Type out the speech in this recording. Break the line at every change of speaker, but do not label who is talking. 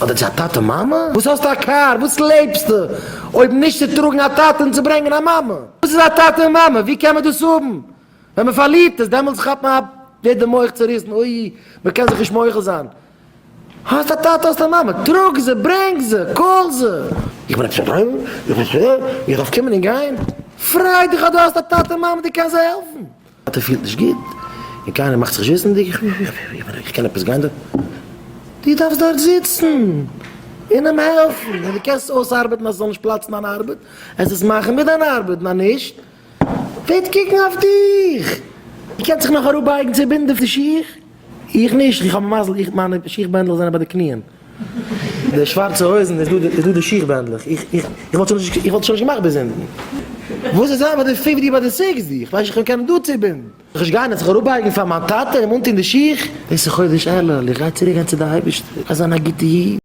אדער צו א טאטע מאמע? וואס האסטו א קאר? וואס לעבסטו אויב נישט צו טראגן א טאטע און צו ברענגען א מאמע? וואס איז א טאטע און מאמע? ווי קען מען דאס האבן? ווען מען פארלירט עס דעמאלטס כאפט מען א ווערט די מח צוריסן, אוי מען קען זיך נישט מוחל זיין. האסט א טאטע האסט א מאמע, טראג זיי, ברענג זיי, call זיי. איך בין עפעס א driver? איך בין שווער? איך דארף קומען און גיין? פריי דיך אז דו האסט א טאטע און מאמע דו קענסט זיי העלפן. טאטע פילט נישט גוט, און קיינער מאכט זיך נישט וויסנדיג, איך איך קען עפעס גיין דארט? דו דארפסט דארט זיצן און אים העלפן, און דו קענסט אויסארבעטן אז עס זאל נישט פלאצן דיין ארבעט, עס עס מאכן מיט דיין ארבעט, און אז נישט, וועט קוקן אויף דיך. דו קענסט זיך נאך אראפבייגן צו בינדן די שיך? איך נישט, איך האב מזל, איך מיינע שיך בענדלעך זענען ביי די קניען. די שווארצע הויזן איז דא איז דא די שיך בענדלעך, איך איך איך וואלט שוין נישט איך וואלט שוין נישט געמאכט ביז אונטן. וואס איז זיין ביי די fifty ביי די sixty? איך ווייס נישט איך קען דא צובינדן. זיך נישט גיין און זיך אראפבייגן פאר מיין טאטע אים אנטון די שיך? דאס איז חודש אלול, איך גיי צוריק גיין צו די אייבערשטער, איך גיי זיין א גוטע איד.